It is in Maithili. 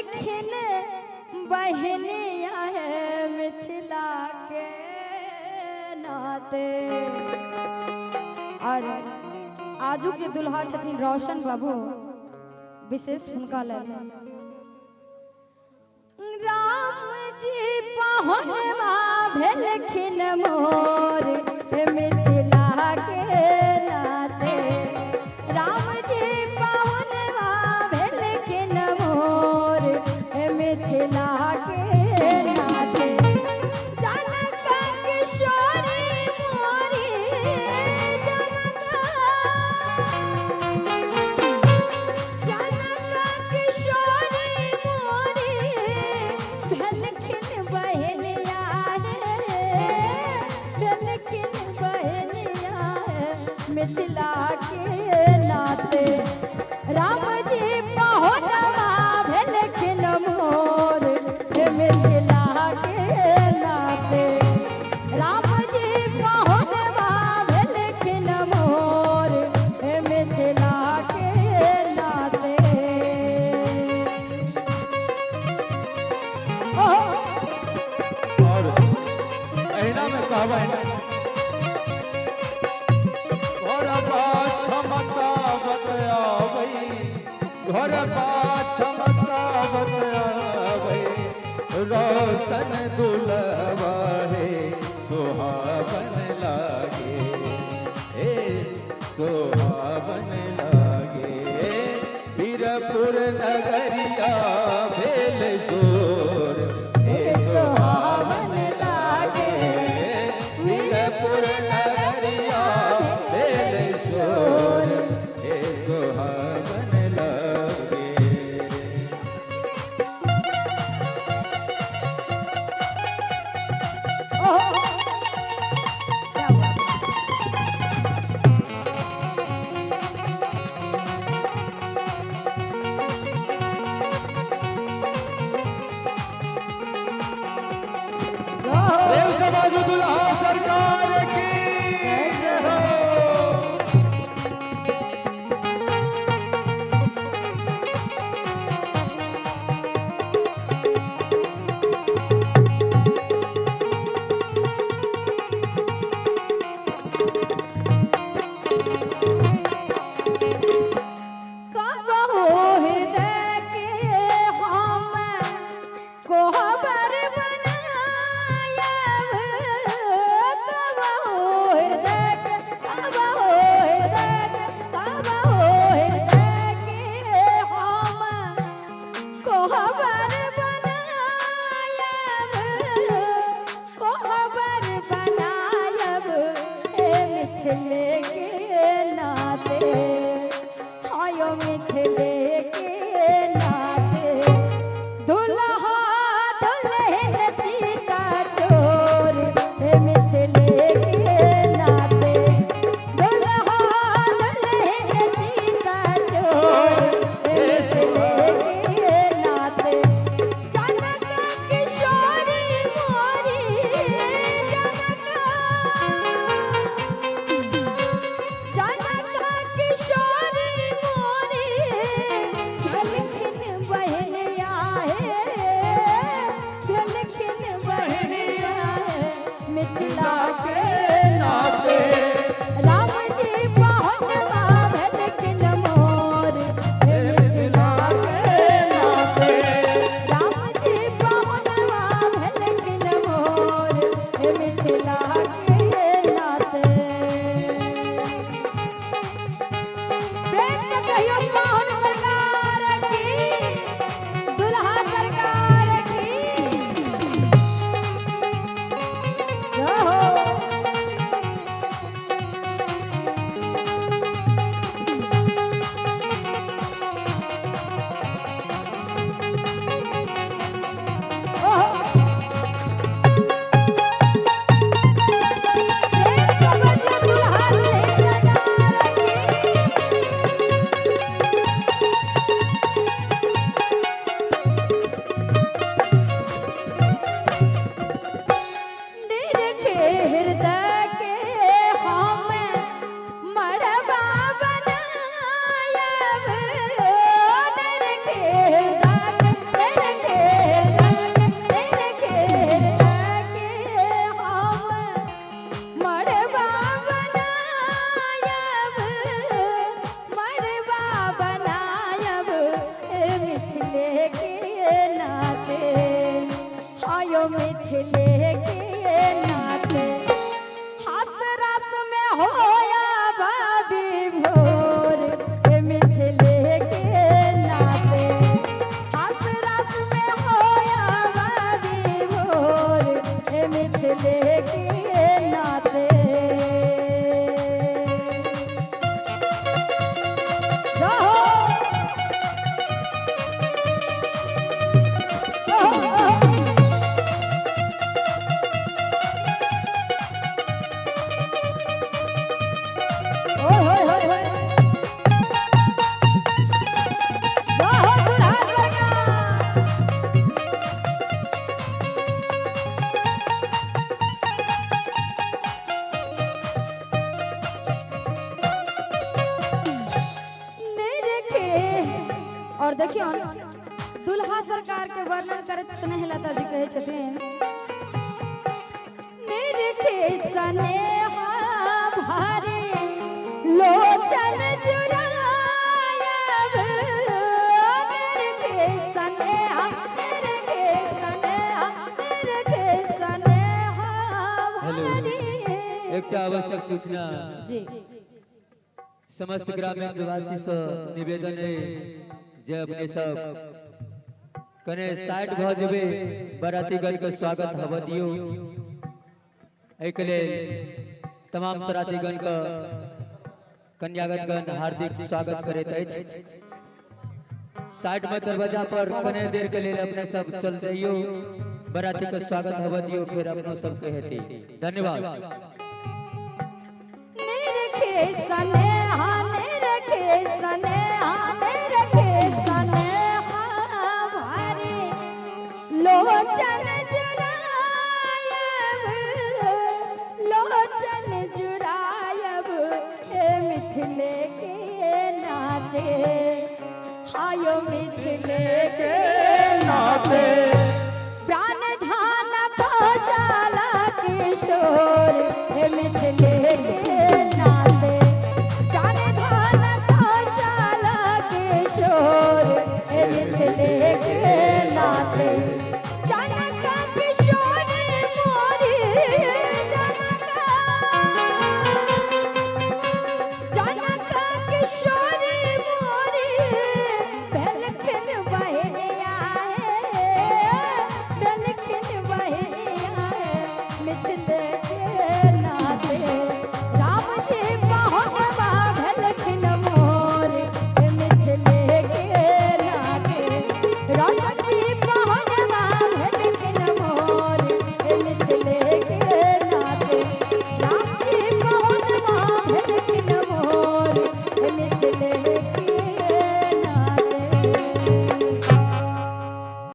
भेलखिन बहनिया है मिथिला के नाते। और आजू के दुल्हा छथिन रोशन बाबू, विशेष हुनका लेल। राम जी पहुनवा भेलखिन मोर हे मिथिला के नाते। राम जी पहुनवा भेलखिन मोर हे मिथिला के नाते। जनक किशोरी मोरी जनक, जनक किशोरी मोरी भेलखिन बहनिया हे, भेलखिन बहनिया हे मिथिला के नाते। राम जी पहुनवा भेलखिन मोर हे मिथिला के नाते। राम जी पहुनवा भेलखिन मोर हे मिथिला के नाते। ओहो। और एहिना में कहबनि, घरबा क्षमता बतयाबै, घरबा क्षमता बतयाबै, रोशन दुलवा हे सुहावन लागे, हे सुहावन लागे। वीरपुर नगरिया भेल शोर, हे सुहावन लागे। वीरपुर नगरिया भेल शोर, हे सुहावन लागे। ओहो, क्या हुआ? ओहो। प्रेम से बाजू दुल्हा सरकार की जय हो। कबहु हृदय के हम कोहबर बनायब, कबहु हृदय के, कबहु हृदय के, कबहु हृदय के हम कोहबर बनायब, कोहबर बनायब हे मिथिले के नाते, आयो मिथिले के नाते। दुल्हा दुल्हन चीता चोर हे मिथिले के नाते। दुल्हा दुल्हन चीता चोर हे मिथिले के नाते। जनक किशोरी मोरी जनक, जनक किशोरी मोरी भेलखिन बहनिया हे, भेलखिन बहनिया हे मिथिला के नाते। राम जी पहुनवा भेलखिन मोर हे मिथिला के नाते। राम जी पहुनवा भेलखिन मोर हे मिथिला के नाते। प्रेम से कहियो पाहुन सरकार की, दुल्हा सरकार की। ओहो। ओहो। प्रेम से बजियो दुल्हा दुल्हन सरकार की। मिथिले के नाते। हस रस में होया भाभी भोर हे मिथिले के नाते। हस रस में होया भाभी भोर हे मिथिले के नाते। और देखियो दुल्हा सरकार के वर्णन करैत स्नेहलता जी कहै छथिन, निरखे स्नेहा भारी लोचन जुड़ायब, निरखे स्नेहा, निरखे स्नेहा, निरखे स्नेहा भारी। एकटा आवश्यक सूचना जी समस्त ग्रामीण निवासी से निवेदन है जे अपने सब कने साइड भ जेबे, बारातीगण के स्वागत हवा दियो। एहिके लेल तमाम सरातीगण के कन्यागतगण हार्दिक स्वागत करैत अछि। साइड में दरवाजा पर कने देर के लेल अपने सब चल जाइयो, बाराती के स्वागत हवा दियो, फिर अपनो सबके हेतै। धन्यवाद। निरखे स्नेहा, निरखे स्नेहा, निरखे स्नेहा भारी लोचन जुड़ायब, लोचन जुड़ायब हे मिथिले के नाते, हायो मिथिले के नाते। प्राण धान कौशाला किशोर हे मिथिले के